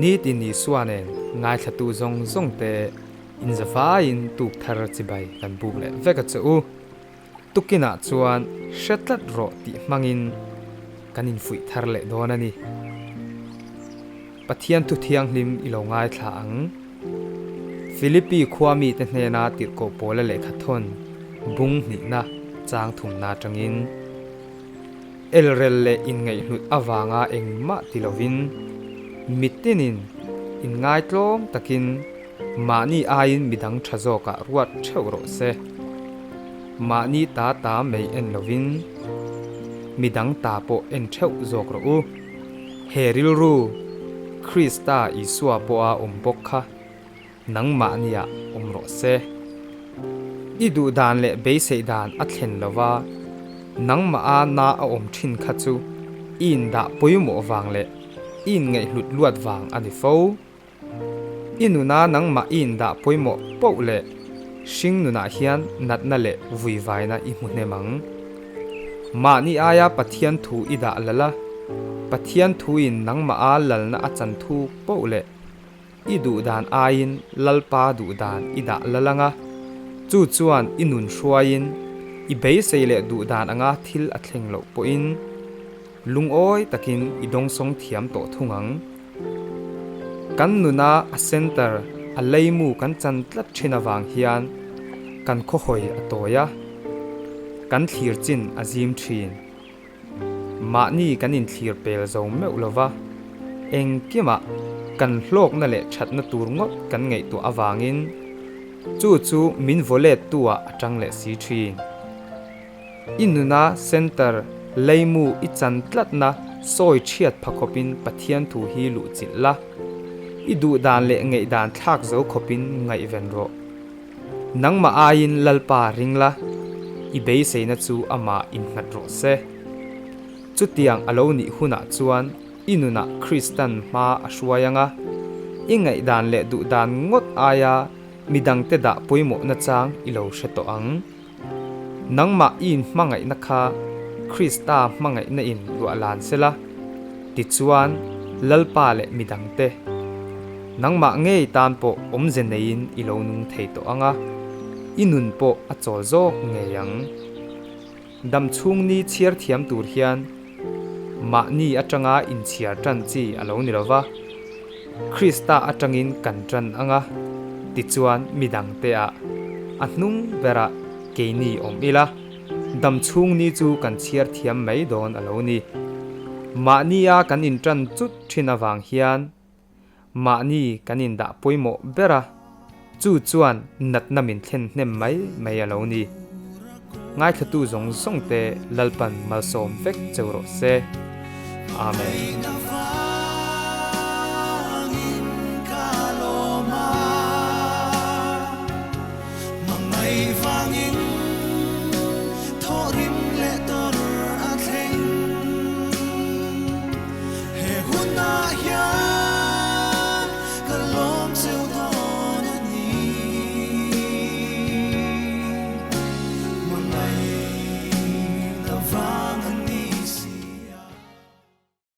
Nitin Isua nen ngaithlatu zawng zawng te inzavaiin tuk thar chibai kan buk leh vek a che u. Tukinah chuan hre tlat rawh tih hmangin kan infuih thar leh dawn a ni. Pathian thu thianghlim i lo ngaithla ang. Philippi khua mite hnena tirhkoh pawla lehkha thawn bung hnihna chang thumna atangin elrel leh inngaihhlut avanga engmah ti lovin mitinin inngaitlawm takin Mahni aiin midang tha zawkah ruat theuh rawh se. Mahni ta ta mai en lovin midang ta pawh en theuh zawk rawh u. He rilru, Krista Isua pawha awm bawk kha nangmahniah awm rawh se. I duh dan leh beiseih dan a thlen lova nangmaha na a awm thin kha chu i indah pawimawh vang leh i inngaihhlut luat vang a ni fo. I nuna nangmah i indah pawimawh poh leh hring nunah hian natna leh vuivaina i hmu hnem ang. Mahni aia Pathian thu i dah lal a, Pathian thuin nangmaha lalna a chan thuk poh leh i duhdan aiin Lalpa duhdan i dah lal ang a, chu chuan i nun hruaiin i beisei leh duhdan anga thil a thleng loh pawhin Lungawi takin i dawngsawng thiam tawh thung ang. Kan nuna a center a leimu kan chan tlat thin avang hian kan khawhawi a tawi a, kan thlir chin a zim thin. Mahni kan inthlir pel zo meuh lova, engkimah kan hlawkna leh thatna tur ngawt kan ngaihtuah avangin chu chu min vaw lettu ah a tang leh si thin. I nuna center leimu i chan tlatna sawi chhiat pha khawpin Pathian thu hi luh chilh la. I duhdan leh ngaihdan thlak zo khawpin ngaihven rawh. Nangmah aiin Lalpa ring la, i beiseina chu amah innghat rawh se. Chutiang a lo nih hunah chuan i nunah Kristan hma a hruai ang a, i ngaihdan leh duhdan ngawt aia midangte dah pawimawhna chang i lo hre tawh ang. Nangmah i inhmangaihna kha Krista hmangaihna in luah lan sela, tichuan Lalpa leh midangte, nangmah ngei tan pawh awmze neiin i lo nung thei tawh ang a, i nun pawh a chawl zawk ngei ang. Dam chhung ni chhiar thiam tur hian mahni atanga inchhiar tan chi a lo ni lova, Krista atangin kan tan ang a, tichuan midangte ah a hnung berah keini awm ila, dam chhung ni chu kan chhiar thiam mai dawn a lo ni. Mahnia kan intan chut thin avang hian mahni kan indah pawimawh ber a, chu chuan natna min thlen hnem mai mai a lo ni. Ngaithlatu zawng zawng te Lalpan malsawm vek cheu rawh se. Amen.